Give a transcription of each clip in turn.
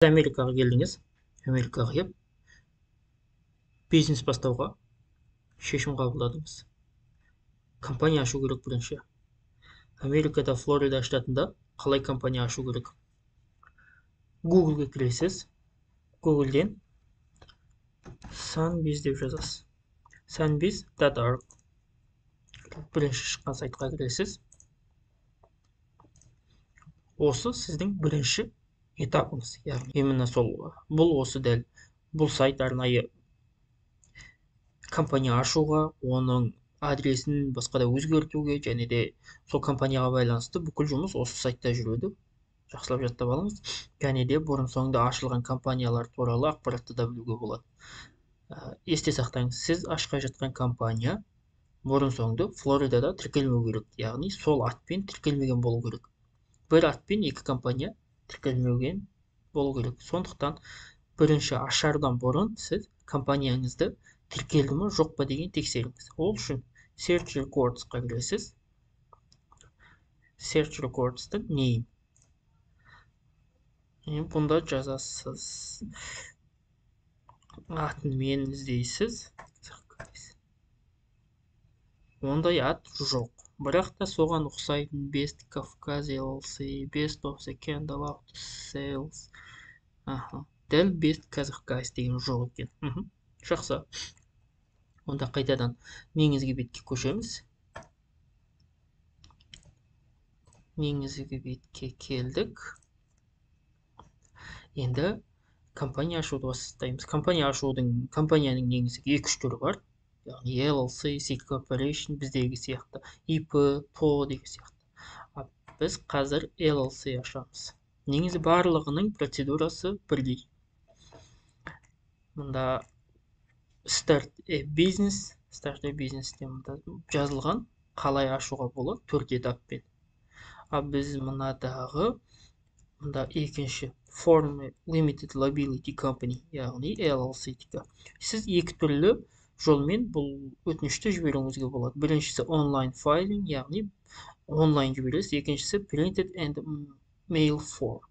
Америкаға келдіңіз. Америкаға келіп бизнес бастауға шешім қабылдадыңыз. Компания ашу керек бірінші. Америкада, Флорида штатында қалай компания ашу керек? Google'ге кіресіз. Google'ден Sunbiz деп жазасыз. Sunbiz.org. Бірінші шыққан сайтқа кіресіз. Осы сіздің бірінші этапыңыз. Яғни именно сол, бұл осы дәл бұл сайт арнайы компания ашуға, оның адресін басқа да өзгертуге және де сол компанияға байланысты бүкіл жұмыс осы сайтта жүреді. Жақсылап жаттап алыңыз. Және де бұрын соңды ашылған компаниялар туралы ақпаратты да білуге болады. Есте сақтаңыз, сіз ашқа жатқан компания бұрын соңды Флоридада тіркелмеу керек. Яғни сол атпен тіркелмеген болу керек. Бір атпен екі компания тіркелмеген болу керек. Сондықтан бірінші ашардан бұрын сіз компанияңызды тіркелді ме жоқ па деген тексеріңіз. Ол үшін Search Records-қа кіресіз. Search Records-та name. Бұнда жазасыз. Атымен іздейсіз. Ондай ат жоқ. Бірақ та соған ұқсайтын Best Kavkaz LLC, Best of the Candle Auto Sales. Аха. Дәл Best Kazakh Guys деген жоқ екен. Жақсы. Онда қайтадан негізгі бетке көшеміз. Негізгі бетке келдік. Енді компания ашуды бастаймыз. Компания ашудың, компанияның негізгі екі-үш түрі бар. Яғни LLC, C Corporation біздегі сияқты, ИП, ТО деген сияқты. А біз қазір LLC ашамыз. Негізі барлығының процедурасы бірдей. Мұнда Start a Business, Start a Business деп мұнда жазылған, қалай ашуға болады 4 этаппен. А біз мынадағы, мында екінші Form Limited Liability Company, яғни LLC тікі. Сіз екі түрлі жолмен бұл өтінішті жіберуіңізге болады. Біріншісі онлайн файлинг, яғни онлайн жібересіз. Екіншісі printed and mail form.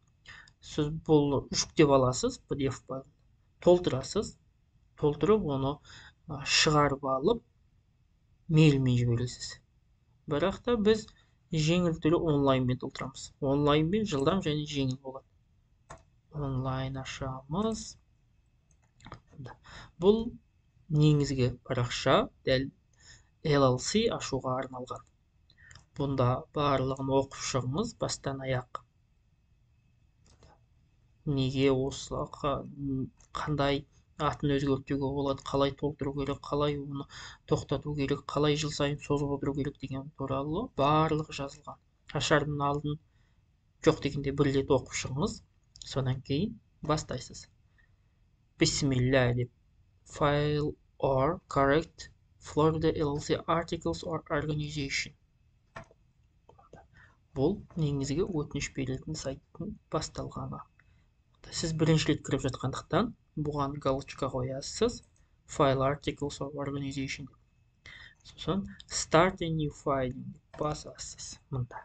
Сіз бұл жүктеп аласыз, PDF файлын толтырасыз, толтырып оны шығарып алып мейлмен жібересіз. Бірақ та біз жеңіл түрі онлайнмен толтырамыз. Онлайнмен жылдам және жеңіл болады. Онлайн ашамыз. Бұл негізгі парақша дәл LLC ашуға арналған. Бұнда барлығын оқып шығыңыз бастан аяқ. Неге осыларға, қандай атын өзгертуге болады, қалай толтыру керек, қалай оны тоқтату керек, қалай жыл сайын созып отыру керек деген туралы барлығы жазылған. Ашардың алдын жоқ дегенде бір рет оқып шығыңыз, содан кейін бастайсыз. Бисмилля деп File or correct Florida LLC articles or organization. Бұл негізгі өтініш беретін сайттың басталғаны. Сіз бірінші рет кіріп жатқандықтан бұған галочка қоясыз. File articles or organization деп. Сосын start a new file деп басасыз. Мында.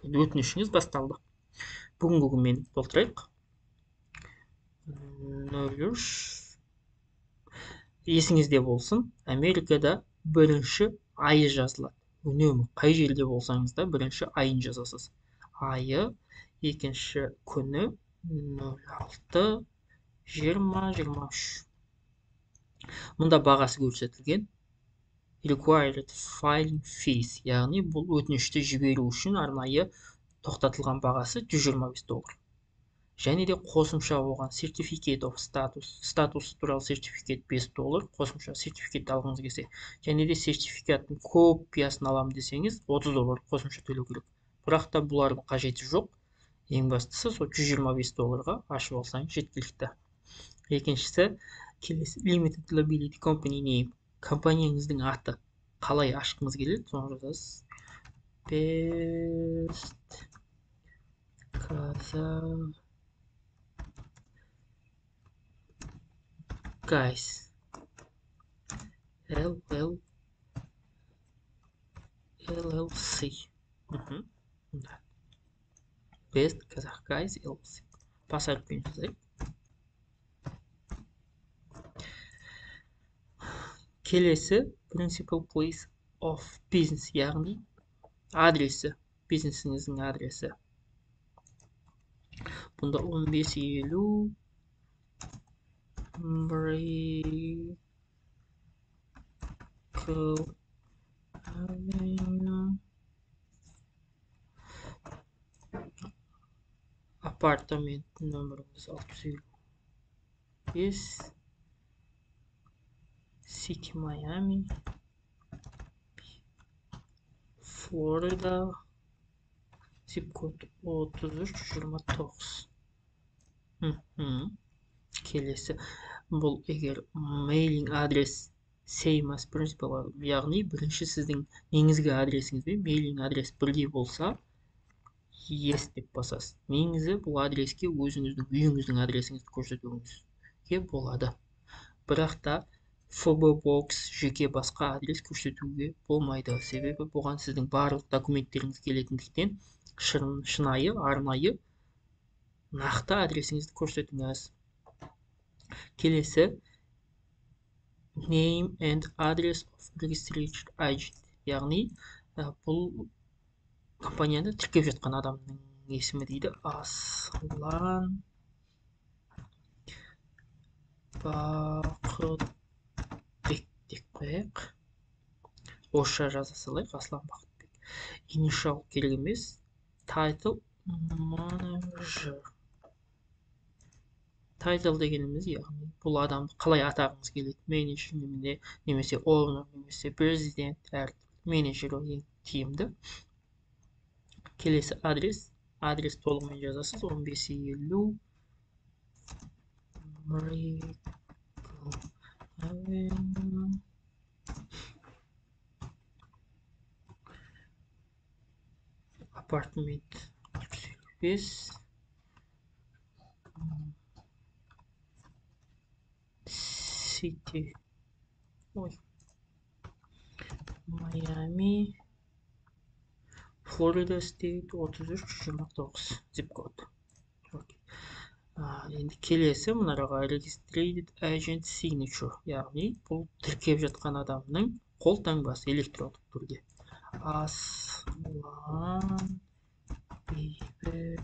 Енді өтінішіңіз басталды. Бүгінгі күнмен толтырайық. Нөл үш. Есіңізде болсын, Америкада бірінші айы жазылады. Үнемі қай жерде болсаңыз да бірінші айын жазасыз. Айы, екінші күні нөл алты, жиырма, жиырма үш. Мұнда бағасы көрсетілген. Required filing fees, яғни бұл өтінішті жіберу үшін арнайы тоқтатылған бағасы жүз жиырма бес доллар. Және де қосымша оған certificate of status, статусы туралы сертификат бес доллар, қосымша сертификат алғыңыз келсе, және де сертификаттың копиясын аламын десеңіз, отыз доллар қосымша төлеу керек. Бірақ та бұлардың қажеті жоқ. Ең бастысы сол жүз жиырма бес долларға ашып алсаңыз жеткілікті. Екіншісі, келесі Limited Liability Company name, компанияңыздың аты. Қалай ашқыңыз келеді, соны жазасыз. Best Kazakh Guys L L LLC. Best Kazakh Guys LLC. Бас әріппен жазайық. Келесі principal place of business, яғни адресі, бизнесіңіздің адресі. Бұнда 1550 Brickell Avenue, apartament нөміріміз 655, City Miami, Florida, zip код 3329. Келесі бұл егер mailing адрес same as principal, яғни бірінші сіздің негізгі адресіңіз бен mailing адрес бірдей болса, yes деп басасыз. Негізі бұл адреске өзіңіздің үйіңіздің адресіңізді көрсетуіңізге болады. Бірақ та FB Box жеке басқа адрес көрсетуге болмайды. Себебі бұған сіздің барлық документтеріңіз келетіндіктен шынайы, арнайы нақты адресіңізді көрсетіңіз. Келесі name and address of registered agent, яғни бұл компанияны тіркеп жатқан адамның есімі дейді. Аслан Бақытбек деп қояйық. Орысша жаза салайық, Аслан Бақытбек. Initial керек емес. Title manager. Title дегеніміз, яғни бұл адамды қалай атағыңыз келеді, менеджер немесе owner немесе президент, әртүрлі менеджер ең тиімді. Келесі адрес, адрес толығымен жазасыз, 1550 Brickell Avenue, apartment 655, City, ой, Miami, Florida State 3329 zip код. Окей. Енді келесі мынараға Registered Agent Signature, яғни бұл тіркеп жатқан адамның қол таңбасы электрондық түрде. Аслан Бейбітбек.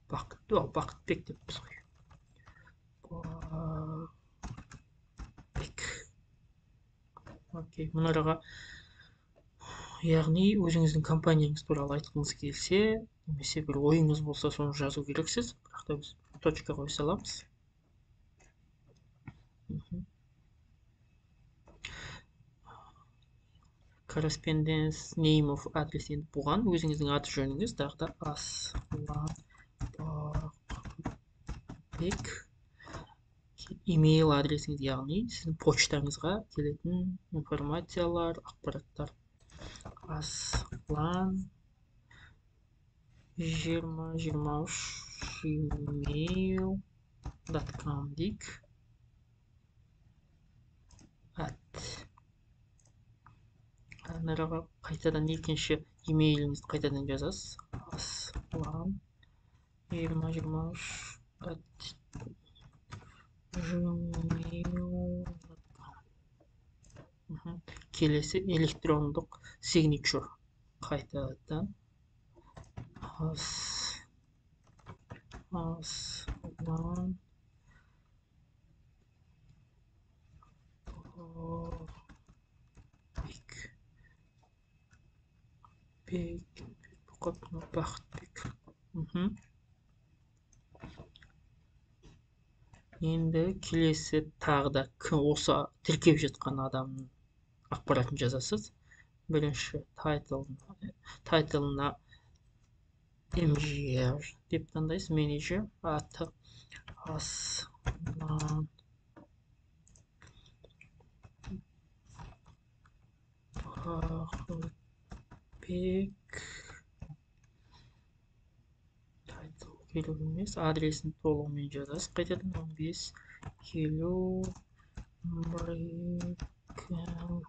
Бақыт, о, Бақытбек деп біз ғой. Бақытбек. Окей, мынараға яғни өзіңіздің компанияңыз туралы айтқыңыз келсе, немесе бір ойыңыз болса, соны жазу керексіз. Бірақ та біз точка қоя саламыз. Correspondence name of address, енді бұған өзіңіздің аты жөніңіз, тағы да Аслан Бақытбек. Email адресіңіз, яғни сіздің почтаңызға келетін информациялар, ақпараттар. Аслан жиырма жиырма үш gmail dot com дейік. At. Анараға қайтадан екінші емейліңізді қайтадан жазасыз. Аслан жиырма жиырма үш at gmail dot com. Келесі электрондық signature. Қайтадан Аслан Бек, Бек, Бақытбек. Енді келесі тағы да осы тіркеп жатқан адамның ақпаратын жазасыз. Бірінші тайтылына MGR деп таңдайсыз, менеджер, аты Аслан Бақытбек. Тайтл керек емес, адресін толығымен жазасыз. Қайтадан 1550 Brickell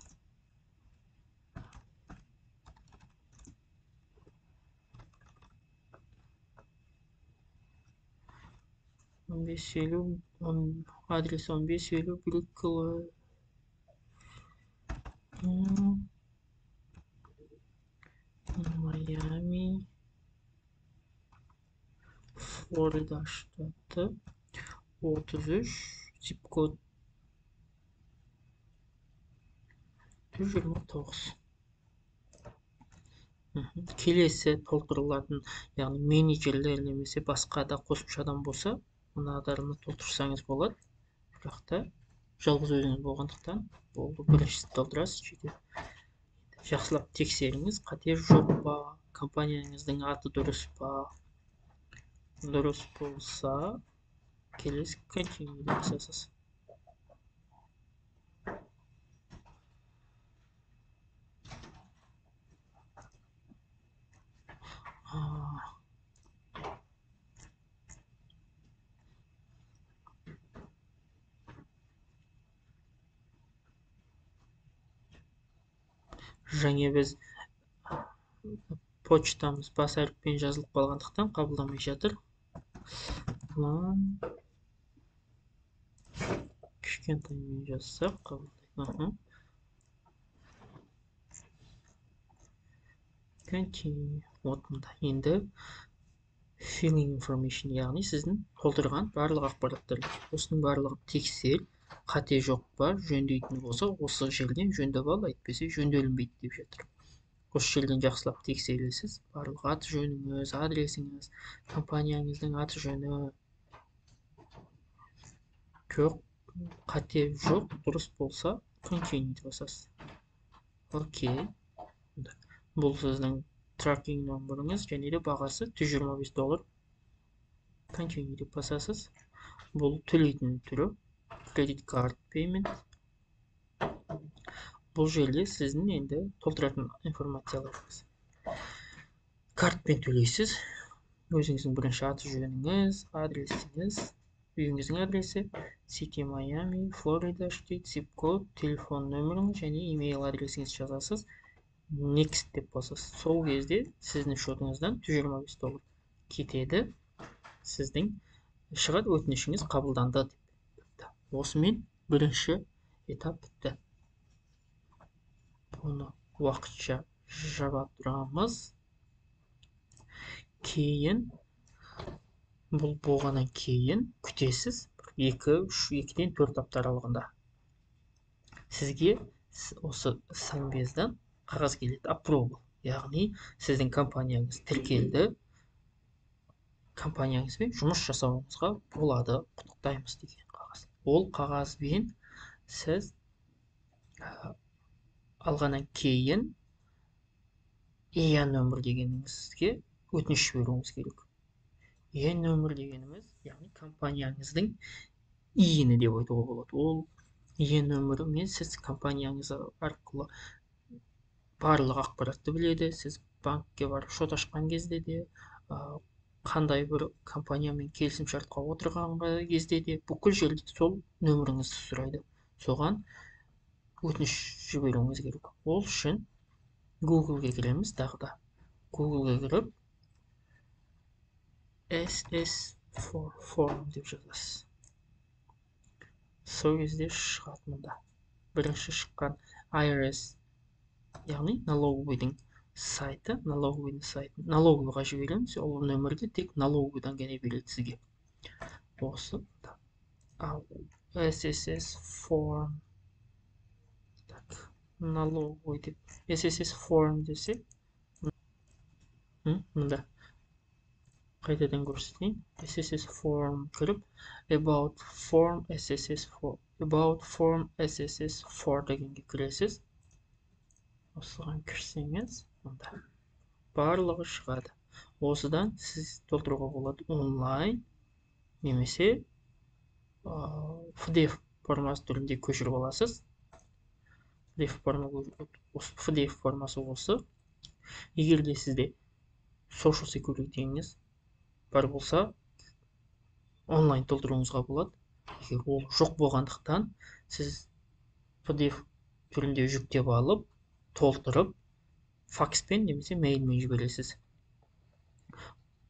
1550, адрес 1550 Брюккеле. Майами, Флорида штаты, 33, zip код 129. Келесі толтырылатын, яғни менеджерлер немесе басқа да қосымша адам болса, мынадарını толтырсаңыз болады. Бірақ та жалғыз өзіңіз болғандықтан болды, біріншісін толтырасыз, жетеді. Жақсылап тексеріңіз, қате жоқ па, компанияңыздың аты дұрыс па? Дұрыс болса, келесі continue деп басасыз. Және біз почтамыз бас әріппен жазылып қалғандықтан қабылдамай жатыр. Мына кішкентаймен жазсақ қабылдайды. Continue. Вот мында. Енді filling information, яғни сіздің толтырған барлық ақпараттар. Осының барлығын тексер, қате жоқ па, жөндейтін болса, осы жерден жөндеп ал, әйтпесе жөнделінбейді деп жатыр. Осы жерден жақсылап тексересіз. Барлық аты жөніңіз, адресіңіз, компанияңыздың аты жөні. Жоқ, қате жоқ, дұрыс болса, continue деп басасыз. Окей. Бұл сіздің тракинг номеріңіз және де бағасы жүз жиырма бес доллар. Continue деп басасыз. Бұл төлейтін түрі кредит карт payment. Бұл жерде сіздің енді толтыратын информацияларыңыз. Картпен төлейсіз. Өзіңіздің бірінші аты жөніңіз, адресіңіз, үйіңіздің адресі, City Miami, Florida State, zip код, телефон нөміріңіз және email адресіңізді жазасыз. Next деп басасыз. Сол кезде сіздің шотыңыздан жүз жиырма бес доллар кетеді. Сіздің шығады өтінішіңіз қабылданды деп. Осымен бірінші этап бітті. Бұны уақытша жаба тұрамыз. Кейін бұл болғаннан кейін күтесіз екі, үш, екіден төрт апта аралығында. Сізге осы Санбездан қағаз келеді, approval, яғни сіздің компанияңыз тіркелді, компанияңызбен жұмыс жасауыңызға болады, құттықтаймыз деген қағаз. Ол қағазбен сіз алғаннан кейін ИАН нөмір дегеніңізге өтініш беруіңіз керек. ИАН нөмір дегеніміз, яғни компанияңыздың ИИНі деп айтуға болады. Ол ИАН нөмірімен сіз компанияңыз арқылы барлық ақпаратты біледі. Сіз банкке барып шот ашқан кезде де, қандай бір компаниямен келісімшартқа отырған кезде де бүкіл жерде сол нөміріңізді сұрайды. Соған өтініш жіберуіңіз керек. Ол үшін Google-ге кіреміз тағы да. Google-ге кіріп SS4 form деп жазасыз. Сол кезде шығады мында. Бірінші шыққан IRS, яғни налоговыйдың сайты, налоговыйдың сайты. Налоговыйға жібереміз, ол нөмірді тек налоговыйдан ғана береді сізге. Осы ал SSS form, так, налоговый деп SSS form десе, мында қайтадан көрсетейін. SSS form кіріп, about form SSS form, about form SSS 4 дегенге кіресіз. Осыған кірсеңіз, мында барлығы шығады. Осыдан сіз толтыруға болады онлайн немесе PDF формасы түрінде көшіріп аласыз. PDF PDF формасы осы. Егер де сізде social security-іңіз бар болса, онлайн толтыруыңызға болады. Егер ол жоқ болғандықтан, сіз PDF түрінде жүктеп алып, толтырып, факспен немесе мейлмен жібересіз.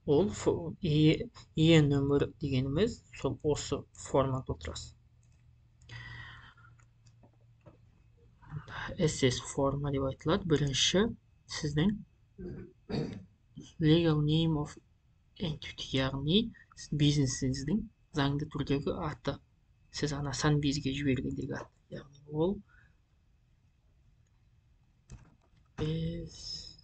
Ол ИИН нөмірі дегеніміз сол осы форманы толтырасыз. SS форма деп айтылады. Бірінші сіздің legal name of entity, яғни бизнесіңіздің заңды түрдегі аты. Сіз ана Санбизге жібергендегі ат. Яғни ол Best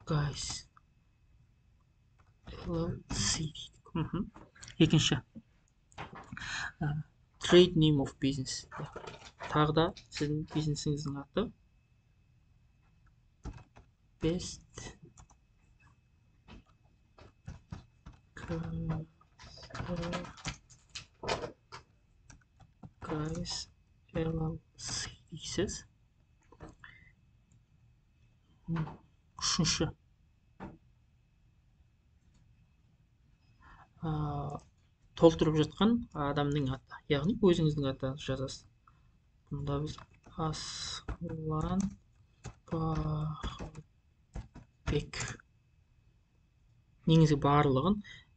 Guys LLC дейді. Екінші trade name of business. Тағы да сіздің бизнесіңіздің аты Best Guys LLC дейсіз. Үшінші толтырып жатқан адамның аты, яғни өзіңіздің атыңызды жазасыз. Бұнда біз Аслан Бақытбек. Негізі барлығын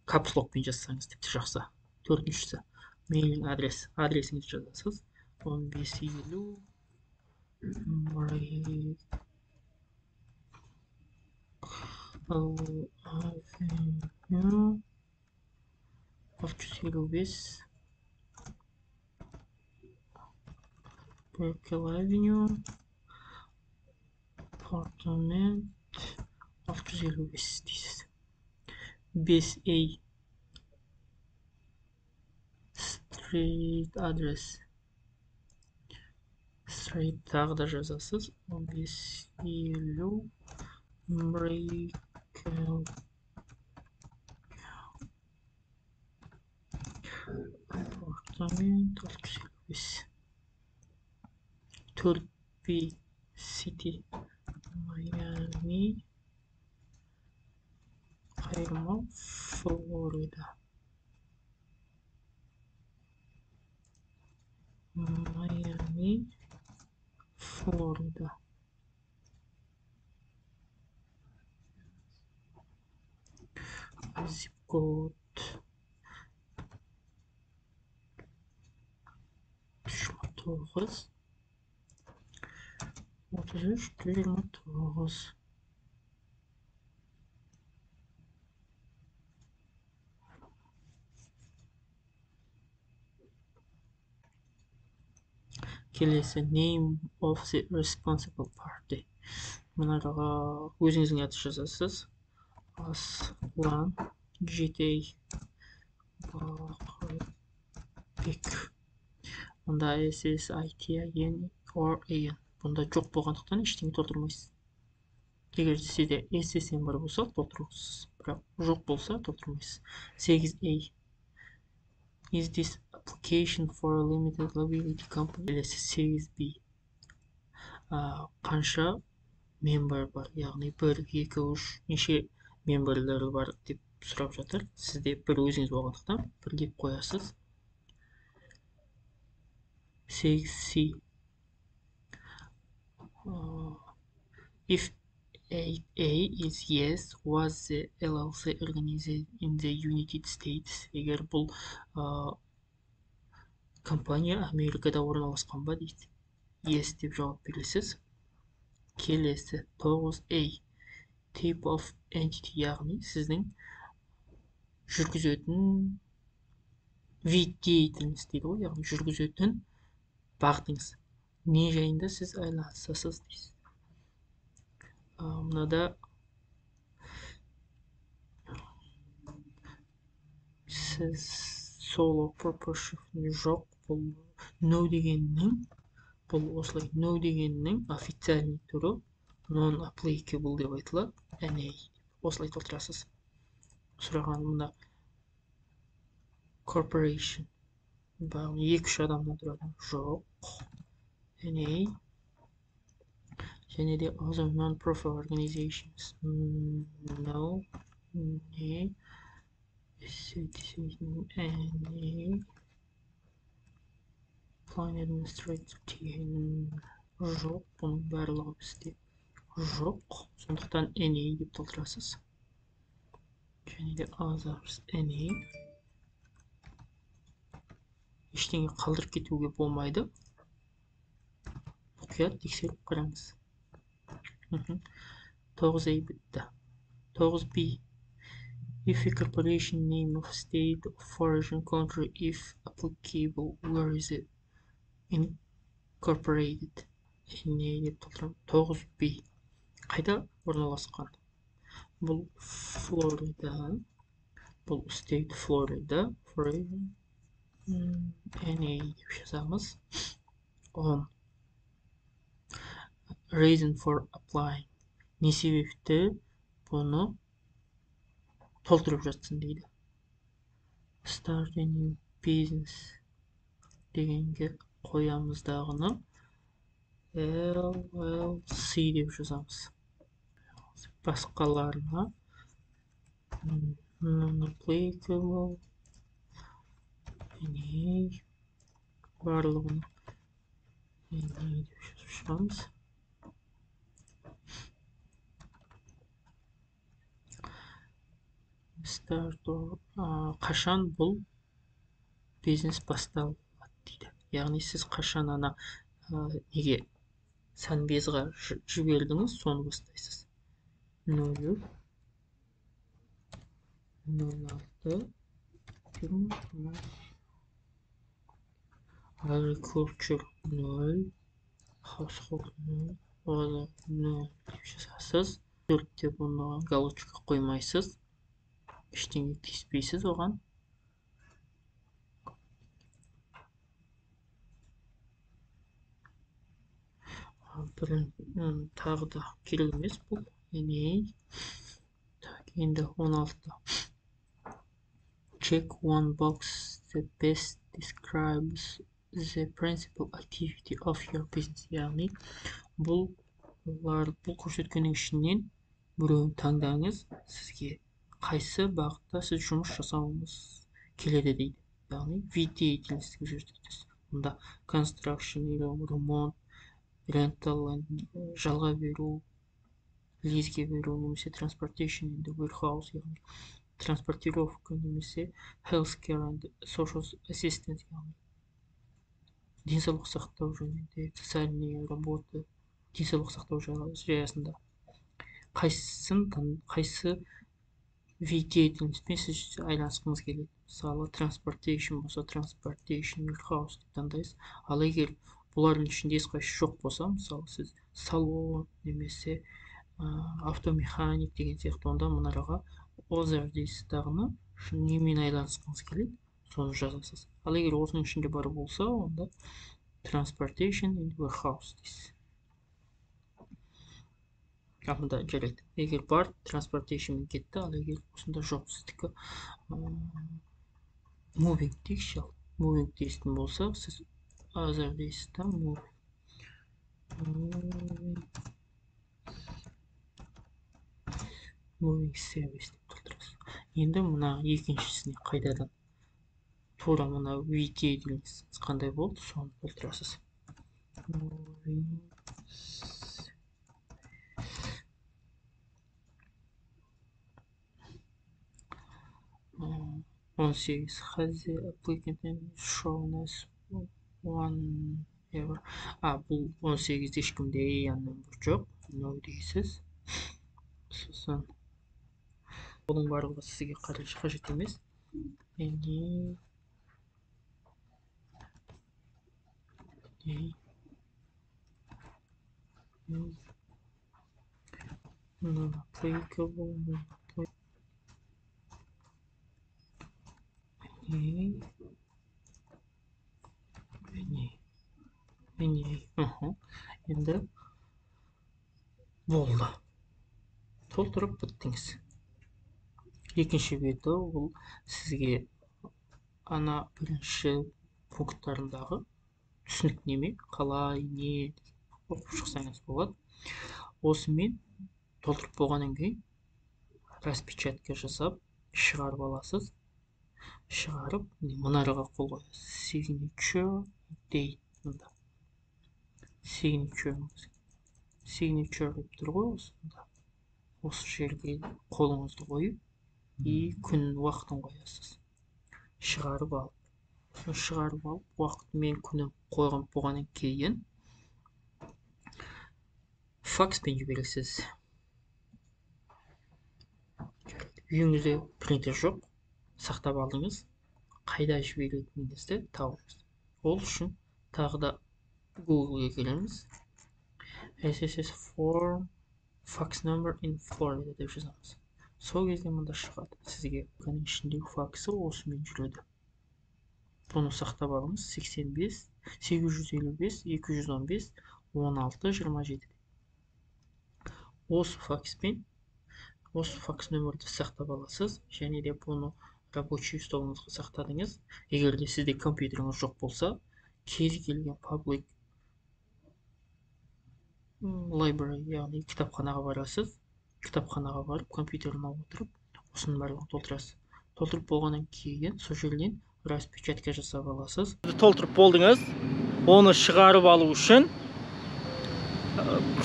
капслокпен жазсаңыз тіпті жақсы. Төртіншісі mailing адрес, адресіңізді жазасыз. 1550 Avenue 655 Brickell Avenue, апартамент 655 дейсіз. 5A Street address. Street тағы да жазасыз. 1550 Brickell апартамент 655. 4B City Miami Қайырма Флорида. Майами Флорида. Zip код 29 33 29. Келесі name of the responsible party. Мынаға өзіңіздің аты жазасыз. Аслан Жетей Бақытбек. Мұнда S S I T I N or A N. Бұнда жоқ болғандықтан ештеңе толтырмайсыз. Егер сізде S S N бар болса толтырасыз, бірақ жоқ болса толтырмайсыз. 8A Is this application for a limited liability company? Келесі 8B. Қанша member бар, яғни 1, 2, 3, неше мемберлері бар деп сұрап жатыр. Сізде бір өзіңіз болғандықтан бір деп қоясыз. 8C. If 8A is yes, was the LLC organized in the United States? Егер бұл компания Америкада орналасқан ба дейді. Yes деп жауап бересіз. Келесі 9A. Type of entity, яғни сіздің жүргізетін вид деятельность дейді ғой, яғни жүргізетін бағытыңыз. Не жайында сіз айналысасыз дейсіз. Мынада сіз solo proportion жоқ, бұл no дегеннің, бұл осылай no дегеннің официальный түрі non-applicable деп айтылады. NA осылай толтырасыз. Сұраған мына corporation, яғни екі-үш адамнан тұрады, жоқ. NA және де other non-profit organizations, no, NA, NA. Plan administrator деген жоқ, бұның барлығы бізде жоқ. Сондықтан NA деп толтырасыз. Және де others NA. Ештеңе қалдырып кетуге болмайды. Мұқият тексеріп қараңыз. 9A бітті. 9B. If a corporation name of state of foreign country, if applicable, where is it incorporated? Не деп толтырамын. 9B. Қайда орналасқан? Бұл Флорида. Бұл state Флорида. Foreign NA деп жазамыз. 10. Reason for applying. Не себепті бұны толтырып жатсың дейді. Start a new business дегенге қоямыз дағыны LLC деп жазамыз. Басқаларына non-applicable, NA, барлығын NA деп жазып шығамыз. Start қашан бұл бизнес басталады дейді. Яғни сіз қашан ана неге санбезға жібердіңіз, соны бастайсыз. 0 06 Agriculture 0, Household 0, Other 0 деп жазасыз. 4 деп оны галочка қоймайсыз. Ештеңе тиіспейсіз оған. Тағы да керек емес бұл. Так, енді 16. Check one box that best describes the principal activity of your business. Яғни бұл көрсеткеннің ішінен біреуін таңдаңыз, сізге қайсы бағытта сіз жұмыс жасауыңыз келеді дейді. Яғни вид деятельности жүрсетесіз. Мұнда construction, ремонт, rental, жалға беру, лизге беру, немесе transportation and warehouse, яғни транспортировка, немесе healthcare and social assistance, яғни денсаулық сақтау жөнінде, социальные работы, денсаулық сақтау жаясында. Қайсы вид деятельностьпен сіз айланысқыңыз келеді. Мысалы, transportation болса, transportation warehouse деп таңдайсыз. Ал егер бұлардың ішінде ешқайсысы жоқ болса, мысалы, сіз салон немесе автомеханик деген сияқты, онда мынараға other дейсіз дағыны, немен айланысқыңыз келеді, соны жазасыз. Ал егер осының ішінде бар болса, онда transportation and warehouse дейсіз. Мында жарайды. Егер бар, transportation кетті, ал егер осында жоқ, сіздікі moving дейікші. Ал moving дейтін болса, сіз other дейсіз да, moving service деп толтырасыз. Енді мына екіншісіне қайтадан тура мына вид деятельность қандай болды, соны толтырасыз. Moving 18. Has the applicant shown us one ever? Бұл 18-де ешкімде EIN number жоқ. No дейсіз. Сосын бұның барлығы сізге қажет емес. Non-applicable, Енді болды. Толтырып біттіңіз. Екінші беті ол сізге ана бірінші пункттарындағы түсінік неме, қалай, не оқып шықсаңыз болады. Осымен толтырып болғаннан кейін распечатка жасап шығарып аласыз. Шығарып, мынараға қол қоясыз. Signature Date мында. Signature, signature деп тұр ғой осында. Осы жерге қолыңызды қойып и күн, уақытын қоясыз. Шығарып алып, осыны шығарып алып, уақыты мен күні қойған болғаннан кейін факспен жібересіз. Үйіңізде принтер жоқ, сақтап алдыңыз, қайда жіберетініңізді табыңыз. Ол үшін тағы да Google-ге келеміз. SSS form fax number in Florida деп жазамыз. Сол кезде мында шығады. Сізге оның ішіндегі факсы осымен жүреді. Бұны сақтап алыңыз. 85 855 215 16 27. Осы факспен, осы факс нөмірді сақтап аласыз және де бұны рабочий столыңызға сақтадыңыз. Егер де сізде компьютеріңіз жоқ болса, кез келген public library, яғни кітапханаға барасыз. Кітапханаға барып, компьютеріне отырып, осының барлығын толтырасыз. Толтырып болғаннан кейін сол жерден распечатка жасап аласыз. Толтырып болдыңыз. Оны шығарып алу үшін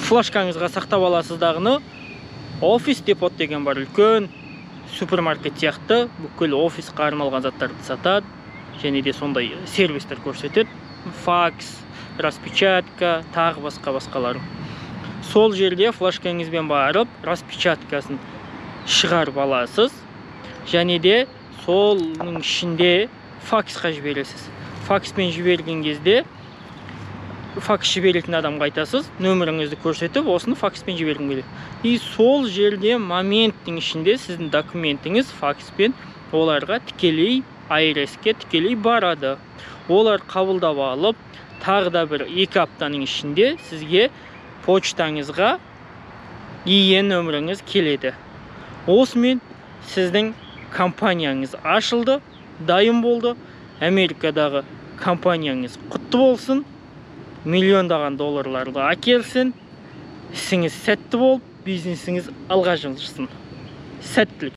флешкаңызға сақтап аласыз дағыны. Office Depot деген бар, үлкен супермаркет сияқты, бүкіл офисқа арналған заттарды сатады және де сондай сервистер көрсетеді: факс, распечатка, тағы басқа басқалар. Сол жерде флешкаңызбен барып, распечаткасын шығарып аласыз және де соның ішінде факсқа жібересіз. Факспен жіберген кезде факс жіберетін адамға айтасыз, нөміріңізді көрсетіп, осыны факспен жібергім келеді. И сол жерде моменттің ішінде сіздің документіңіз факспен оларға тікелей, IRS-ке тікелей барады. Олар қабылдап алып, тағы да бір 2 аптаның ішінде сізге почтаңызға ИИН нөміріңіз келеді. Осымен сіздің компанияңыз ашылды, дайын болды. Америкадағы компанияңыз құтты болсын, миллиондаған долларларды әкелсін, ісіңіз сәтті болып, бизнесіңіз алға жылжысын. Сәттілік!